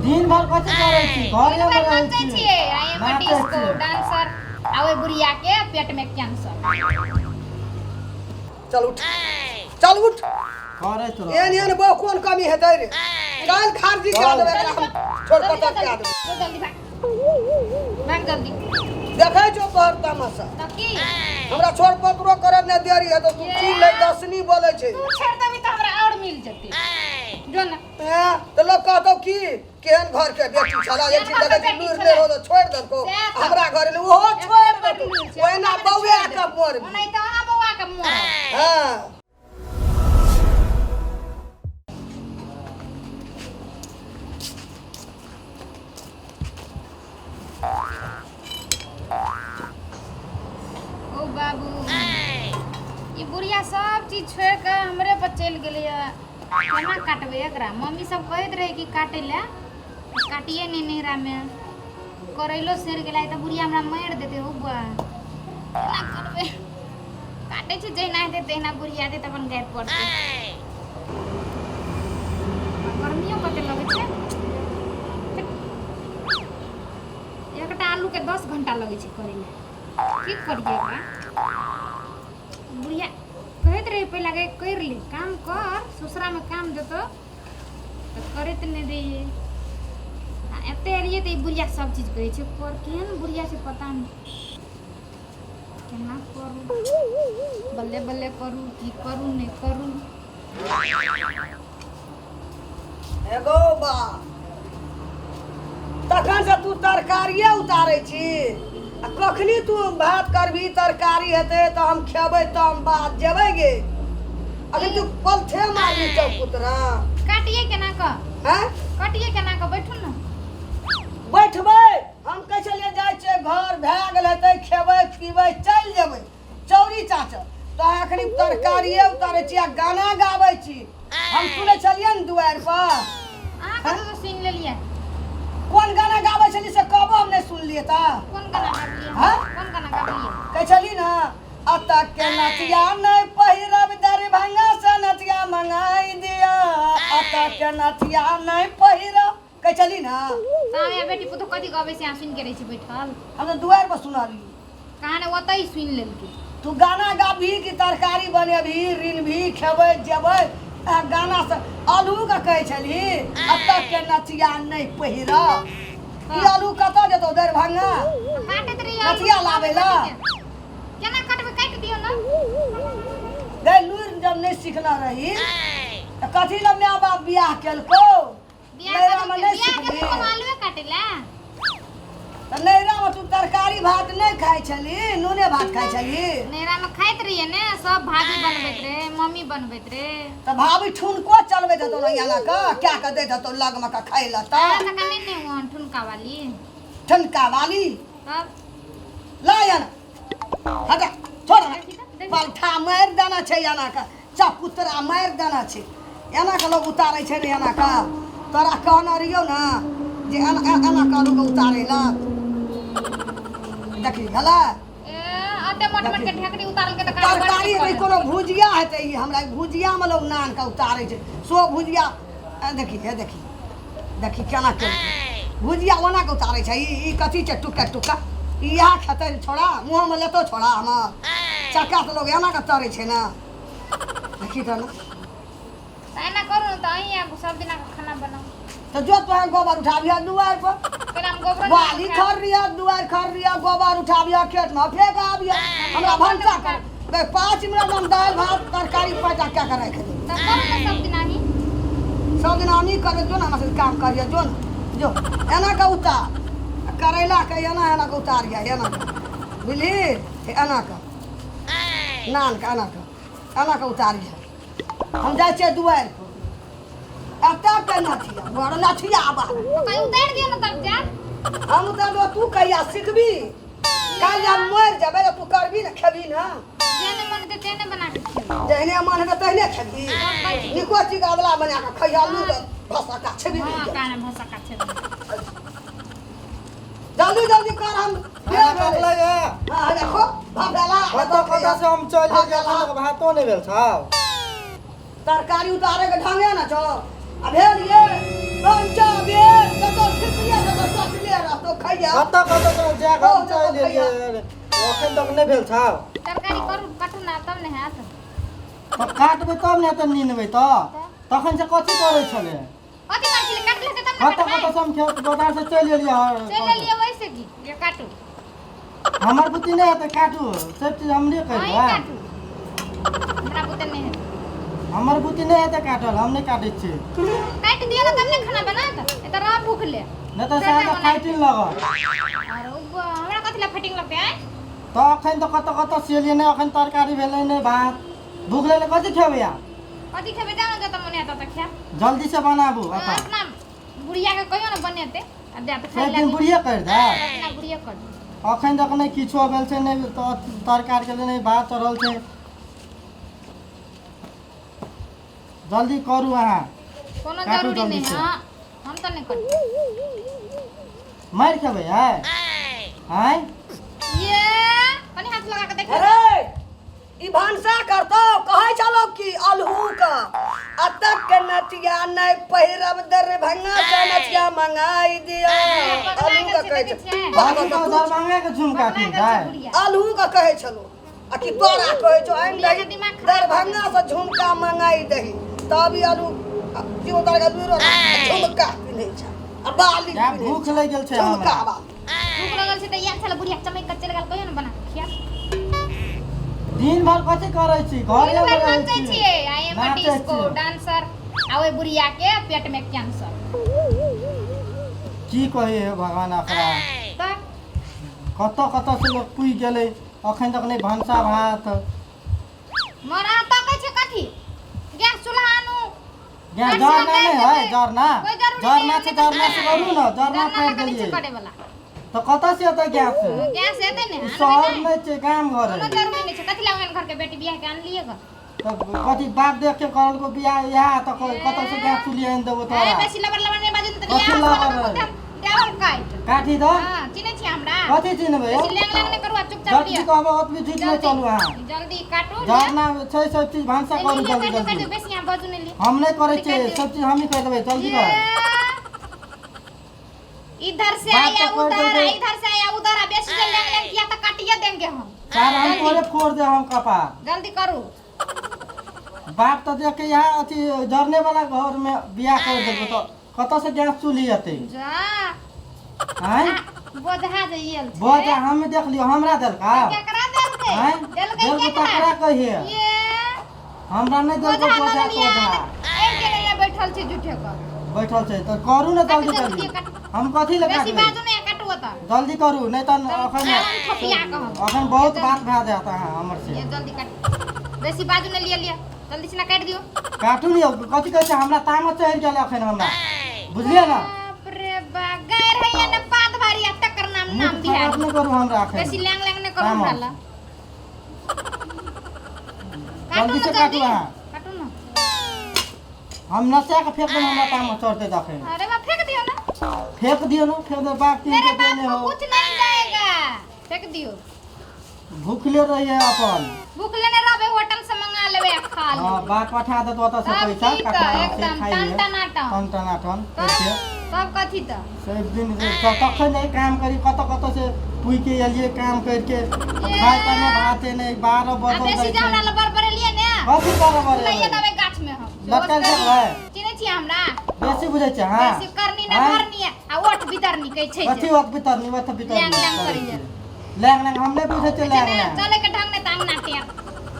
दिन भर कथी करै छी घरे दिन मे भरि रहै नाचै छी छियै I am नाचै डिस्को छियै। डांसर आ ओहि बुढ़िया के पेट में कैंसर। चल उठ, चल उठ। करैत रह। एहन एहन बहु कोन कमी हेतै रे? काल्हि खारजी कए देबै एकरा हम, छोड़ पतर कए देबै। चल जल्दी भाग, भाग जल्दी। देखै छौ तोहर तमाशा। तऽ की? हमरा छोड़ पतरो करे नहि देरी हेतौ। तू की लै दसनी बोलै छै? तू छोड़ देबी तऽ हमरा आओर मिल जेतै, जो ना। हैं तऽ लोग कहतौ की केहन घर के बेटी छला, एक चीज देखै छी लूरि नहि रहौ तऽ छोड़ि देलकौ। सएह तऽ। हमरा घर एलै ओहो छोड़ि देलकौ, ओहिना बौआ के मोर। ओनाहि तऽ अहाँ बौआ के मोर। हँ। ओ बाबू, ई बुढ़िया सब चीज छोड़ के हमरे पर चलि गेलैए। केना काटबै एकरा? मम्मी सब कहैत रहै कि काटै लए, काटिए नहि। नैहरामे करैलो सड़ि गेलै तऽ बुढ़िया हमरा मारि देतै। हो बा, केना करबै? काटै छै, जहिना हेतै तहिना। बुढ़िया देत अपन गारि पड़तै। गर्मियो कते लगै छै। एकटा आलूके 10 घंटा लगै छै करै लए। की करियै एकरा? बुढ़िया कहैत रहै पहिले गे करि ले काम, कर, ससुरामे काम देतौ। तऽ करैत नहि रहियै आ एते एलियै तऽ ई बुढ़िया सब चीज कहै छै कर। केहन बुढ़िया छै पता नहि। केना करू? बल्ले बल्ले करू, की करू नहि करू। एगो बा, तखन से तू तरकारिए उतारै छी आ कखनी तू भात करबी? तरकारी हेतै तऽ हम खेबै तऽ हम बात जेबै गे। अखन तू पलथे मारबी चौपुतरा। काटिए केना कऽ? हैं? काटिए केना कऽ? बैठू ने। बैठबै? हम कहै छलियै जाइ छियै घर, भए गेल हेतै, खेबै पीबै, चलि जेबै चौरी चाचर। तऽ अखनी तरकारिए उतारै छी आ गाना गाबै छी। हम सुनै छलियै ने दुआरि पर। अहाँ कतऽ सुनि लेलियै? कोन गाना गाबै छली से कहबो, हम नहि सुनलियै तऽ। कोन गाना गाबलियै? हाँ? कोन गाना गाबलियै? कहै छली ने, अतऽ के नथिया नहि पहिरब, दरभंगा से नथिया मंगाई दिया, अतऽ के नथिया नहि पहिरब, कहै छली ने। तऽ अहाँ बेटी पुतोह कथी गबै छै, अहाँ सुनि के रहै छी बैठल? हम तऽ दुआरि पर सुनलियै। कहाँ ने ओतहि सुनि लेलकै। तू गाना गाबही कि तरकारी बनेबही, रिनबही, खेबै, जेबै? आ गाना से आलू के कहै छलही अतऽ के नथिया नहि पहिरब। ई आलू कतऽ जेतौ? दरभंगा? तऽ काटैत रहियै आलू। नथिया लाबै लए? केना काटबै? काटि दियौ ने। गै लुरि जब नहि सिखने रही तऽ कथी लए माय बाप बियाह केलकौ? बियाह नैहरामे करै नहि बियाह केलकै सिखली? कोनो आलुए काटै लए? तऽ नैहरामे तू तरकारी भात नहि खाइ छली, नूने भात खाइ छली? नैहरामे खाइत रहियै ने, सब भाभी बनबैत रहे, मम्मी बनबैत रहे। तऽ भाभी ठुनको चलबैत हेतौ ने, एना कऽ कए कऽ दैत हेतौ लगमे कऽ खाइ लए। तऽ अहाँ तऽ नहि ने ओहन ठुनका वाली। ठुनका वाली। तब ला एना, हटा, छोड़। देखी तऽ, देखी। पलथा मारि देना छै एना कऽ, चपुतरा मारि देना छै। एना कऽ लोक उतारै छै ने एना कऽ। तोरा कहने रहियौ ने जे एना एना कऽ लोक उतारै लए। देखी भेलै? ए, अते मोट मोट के ढेकरी उतारल के तऽ काज बड़ तरकारी नीक हेतै करत। कोनो भुजिया हेतै ई? हमरा भुजियामे लोक नान कऽ उतारै छै सो भुजिया। आ देखी, हे देखी, देखी केना केलकै। भुजिया ओना कऽ उतारै छै। ई ई कथी छै? टुक्का टुक्का ई इएह खेतै छोड़ा? मुँहमे लेतौ छोड़ा हमर? चक्का तऽ लोक एना कऽ तरै छै ने। देखी तऽ ने। तऽ एना करू ने, तऽ अहीं आबू सब दिना खाना बनाउ। तऽ जो तोहर गोबर उठाबिह दुआरि पर। फेर हम गोबरो नहि बाली उठायब। खर्रिया, दुआरि खर्रिया, गोबर उठाबिह, खेतमे फेंक आबिह। हमरा भनसा कर बे 5 मिनट हम दालि भात तरकारी पैटा कए कऽ राखि देब। तऽ करू ने सब दिना अहीं। सब दिन हम ई करबै? जो ने हमरा से काम करिह, जो ने, जो। एना कऽ उतार आ करैला के एना एना कऽ उतारिह, एना कऽ, बुझली? हे एना कऽ नान कऽ, एना कऽ, एना कऽ उतारिह। हम जाइ छियै दुआरि पर। एतऽ के नथिया बड़ नथिया आबा। तऽ कहीं उतारि दियौ ने, तब जायब। हम उतारबो, तू कहिया सिखबी? काल्हि जब मरि जेबै तऽ तू करबी ने, खेबी ने? जेहने मन हेतै तेहने बना के खेबै। जहने मन हेतै तहने खेबी? निको चीज अदला बना कऽ खइहा, लू तऽ भसका छेबी। हँ, कान भसका छै। जल्दी जल्दी कर, हम खाना भेलै ये? हाँ, देखो भगला। कतऽ कतऽ से हम चलि गेलियै, एखन तक भातो नहि भेल छौ। तरकारी उतारे के ढंगे न छौ। आ भेल ये कंचा भेल कतऽ? कतऽ कतऽ से जा बहु हम चलि जतऽ एलियै अखन तक नहि भेल छौ तरकारी करू काटू ना तब ने हैत तऽ काटबै तब ने तऽ निनबै तऽ तखन से कथी करै छलै कथी करै छलै काटि लेतै तब ने कतऽ काटबै कतऽ से हम खेत बाजार से चलि एलियै चलि एलियै वैसे की जे काटू हमर बुद्धि नहि हेतै काटू सब चीज हमरे अहीं करबै काटू हमरा बुते नहि हेतै हमर बुद्धि नहि हेतै काटल हम नहि काटै छियै काटि दियौ ने तब ने खाना बनात एतऽ रह भूखले नहि तऽ साँझ फाइटिंग लगत आर ओ हमरा कथी लए फाइटिंग लगतै आँय तऽ अखन तऽ कतऽ कतऽ सियलियै नहि अखन तरकारी भेलै नहि भात भूख लगलै कथी खेबै आब कथी खेबै जाउ ने जतऽ मन हेतै ततऽ खायब जल्दी से बनाबू हाँ, अपन अपना बुढ़िया के कहियो ने बनेतै आ दे तऽ खाइ एक दिन लए बुढ़िए करि दे अपना बुढ़िया कर दे। अखन तक नहि किछो भेल छै नहि तरकारी के नहि भात चढ़ल छै जल्दी करू अहाँ कोनो काटू जरूरी जल्दी नहि से। हाँ हम तऽ नहि करबै मारि खेबै आय आय ये कनि हाथ लगा के देख अरे ई भनसा करतौ कहै छलौ कि अलहू के अतक के नथिया नहि पहिरब दरभंगा से नथिया मंगाई दिअ अलहू के कहै छै बाबू तो दरभंगा के झुमका पगला किन गेल छै दे बुढ़िया अलहू के कहै छलौ आ कि तोरा कहै छौ आनि बुढ़िया के दही दिमाग खराब दरभंगा से झुमका मंगाई दही तब ई अलू क्यों तोरा के दूर झुमका पिन्है छै आ बाली या पिन्है भूख लागि गेल छै झुमका हमरा बाली भूख लगल छै तऽ इएह छल बुढ़िया चमकि कऽ चलि गेल कहियो ने बना कऽ खिया दिन भर कथी करै छी घरे दिन मे भरि रहै नाचै छी छियै I am a नाचै डिस्को छियै। डांसर आ ओहि बुढ़िया के पेट में कैंसर की कही हे भगवान अखरा तऽ कतऽ कतऽ से लोक पुगि गेलै अखन तक नहि भनसा भात मरा तकै छै कथी गैस चूल्हा आनू गैस भनसा जरना काटि नहि है देबै। जरना कोइ जरूरी जरना नहि छै जरना से करू ने जरना जरना फाड़ि लगा नहि छै देलियै करे वाला तऽ कतऽ से एतै गैस गैस एतै ने ई आनबै शहर नहि नहि छै गाम घर कोनो है जरूरी नहि छै कथी लए ओहन घर के बेटी बियाह के आनलियै ग तऽ कथी बाप देख के करल को बियाह इएह तऽ कतऽ से गैस चूल्ही आनि देबो ए तोरा बेसी लबर लबर नहि बाजू ने तऽ कथी बियाह लबर वाला है? देवर काट काठी दऽ हां चिन्है छियै हमरा कथी चिन्हबै बेसी लेंग लेंग नहि करू आ चुपचाप जल्दी लिअ कहबै ओतबी झूठ नहि चलू अहाँ जल्दी काटू जरना छै सब चीज भानसा करू जल्दी जल्दी बेसी यहाँ बाजू नहि लिअ हम नहि करै छियै काटि सब चीज हमही करि देबै जल्दी कर इधर से बात आया तो कर उधर देबै। इधर से आया उधर आ बेसी जे लेंग लेंग किया तो काटिए देंगे हम सार हम तोरे फोड़ दे हम कपार जल्दी करू बाप तऽ देख के यहाँ अथी जरने वाला घर में बियाह कर देलको तऽ कतऽ से गैस चूल्ही एतै जा आँय बोझा जे आयल छै बोझा हम देख लियौ हमरा देलका केकरा देलकै आँय देलकै देलको केकरा तकरा कहिए ये हमरा नहि देलको बोझा बोझा लऽ लिया तोझा आबि गेलै बैठल छै झूठे के बैठल छै तऽ करू ने काटू जल्दी जल्दी जल्दी काटू। हम कथी लए बेसी काटबै बाजू नहि काटू ओतऽ जल्दी करू नहि तऽ अखन आराम थपिया कहब अखन बहुत बात भए जायत अहाँ हमर से ये जल्दी काटू बेसी बाजू नहि लिअ लिअ जल्दी से ना काटि दियौ काटू ने यौ कथी कहै छै हमरा तामस चढ़ि गेल अखन हमरा बुझलियै ने बाप रे बा गैर है या ने पात भारी आ तकर नाम नाम मुँह खराब बिहारी नहि करू हमरा अखन बेसी लैंग लैंग नहि करू तामस। हमरा ला काटू जल्दी ने से काटू जल्दी अहाँ काटू ने हम नचा के फेंक देब हमरा तामस चढ़तै तखन अरे बा फेंक दियो ना फेंक दियौ ने फेंक दे बाप तीन मेरे के बाप देने को हो कुछ नहीं जाएगा फेंक दियो भूखले रहिए अपन भूख लेने रहबे होटल से मंगा लेबे आ खा लेबे हाँ बाप पठा देत ओतऽ से तब पैसा की तऽ कखन से एकदम खाइए टन टनाटन। टन टनाटन तब कैसे तब कथी तऽ सब दिन तखन नहीं काम करी कतऽ कतऽ से पुइ के एलिए काम करके खाय पर में भाते नहीं 12 आ बजल बेसी जाइ जे हमरा छै लग बड़बड़ेलियै ने कथी बराबर लइए देबै गाछ में हम लटकल छै चिन्है छियै हमरा बेसी बुझै छै हाँ बेसी करनी ने आँय? भरनी आ ओठ बितरनी कहै छै कथी जे। ओत बितरनी ओत बितरनी लैंग लैंग करैए। लैंग लैंग हम नहि बुझै छियै लैंग छै ने, लैंग चले के ढंग नहि तऽ अंगना टेक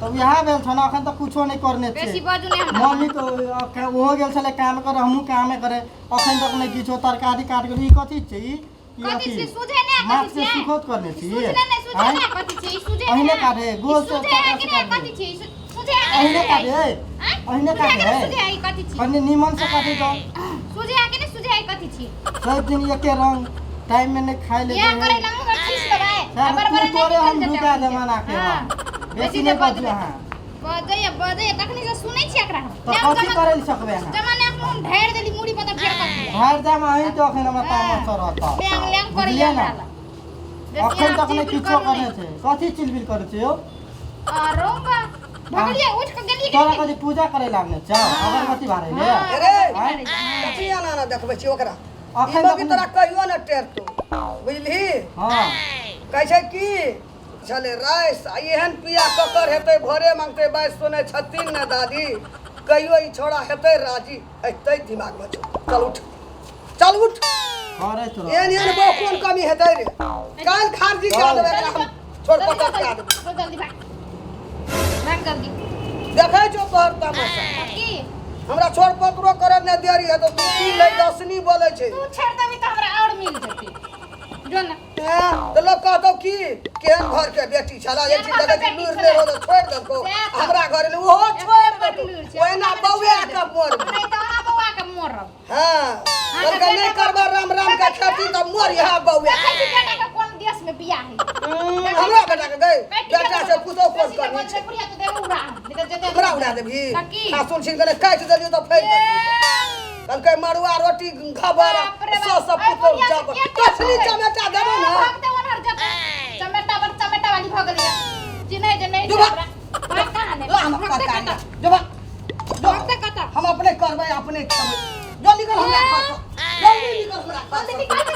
तऽ इएह भेल छौ ने अखन तऽ कुछो नहि करने बेसी छियै बाजू नहि हमरा मम्मी तऽ ओहो गेल छलै काम करे हमहूँ कामे करे अखन तक नहि किछो तरकारी काट गेल ई कथी छै ई ई कथी अथी छी सूझे नहि माछ कथी से छै सुखौत करने छी सूझे नहि सूझे आँय? नहि कथी छै ई सूझे अहिने नहि काटे, गोल से सूझे है चक्का कि से नहि काटे। कथी छै ई सूझे है कि अहिने नहि काटे सूझे है? आँय? अहिने सूझे है कि काटे नहि सूझे है ई कथी छी कनि नीमन से काटे तऽ सूझे है कि नहि सूझे है ई कथी छी सब दिन एके रंग टाइम में नहीं खाए ले इएह करै लए मुँह खींच लेबै आ बरबर तू तोरे नहि हम निकल ढुका जेतै देब आके हाँ। बेसी बेसी नहि जे बजू बजबै अहाँ बजैया बजैया तखनी से सुनै छी एकरा हम तऽ कथी करै लए सकबै अहाँ जमाने हम मुँह ढेर देली मुड़ी पर तऽ फेर कथी ढारि देब अहीं तऽ अखन हमरा तामस चढ़त लेंग लेंग करै बुझलियै हमरा ने लए बेसी अखन अहाँ तक नहि चिलबिल किछो करू करने नहि। छै कथी चिलबिल करै छै यौ आरो बा भगलियै उठ के गेलियै तोरा कथी पूजा करै लागने छौ अगरबत्ती बारै ले हाँ, अरे अगरबत्ती बारै छै। कथी एना एना देखबै छी ओकरा अखन मौगी तक तोरा कहियो न टेरतो, बुझलही? हाँ। कहै छै की छलै राइस आ एहन पिया ककर हेतै, भरे मांगतै 22 सुनै छथिन ने दादी, कहियो ई छोड़ा हेतै राजी एतै दिमागमे छौ। चल उठ, चल उठ। करैत रह। एहन एहन बहु कोन कमी हेतै रे? काल्हि खारजी कए देबै एकरा हम, छोड़ पकड़ कए देबै। चल जल्दी भाग, भाग जल्दी। देखै छौ तोहर तमाशा। की? हमरा छोड़ पत्रो करे नहि देरी हेतौ। तू की लै दसनी बोलै छै। तू छोड़ देबी तऽ हमरा आओर मिल जेतै, जो ना। हैं? तऽ लोग कहतौ की केहन घर के बेटी छला, एक चीज देखै छी लूरि नहि रहौ तऽ छोड़ि देलकौ। सएह तऽ। हमरा घर एलै ओहो छोड़ि देलकौ, लूरि छै। ओहिना बौआ के मरबू। नहि तऽ ओना बौआ के मरब। हाँ, कहलकै नहि करबै राम राम के खेती तऽ मर यहाँ बौआ। देखै छी बेटा के कोन देश में बियाह है। हमरा बेटा के गई बेटा से पुतोह कोन कमी छै? हमरा उड़ा देबही? तऽ की? सासुर छीन के काटि देलियौ तऽ फेर कहलकै मड़ुआ रोटी खबर बाप रे बाप। सस अरे पुतोह बुढ़िया जब से के कथनी टेर चमेटा देबो ने। भगते ओनहर जेतै। चमेटा बड़ चमेटा वाली भऽ गेलै। चिन्है जे नहि जो छै भाग। हमरा। भाग कहाँ ने? ला हम भगते तरकारी कतऽ? जो भाग, जो। भगते कतऽ? हम अपने करबै, अपने खेबै। जो निकल हमरा घर से, जल्दी निकल हमरा घर जल्दी से। निकाल दे।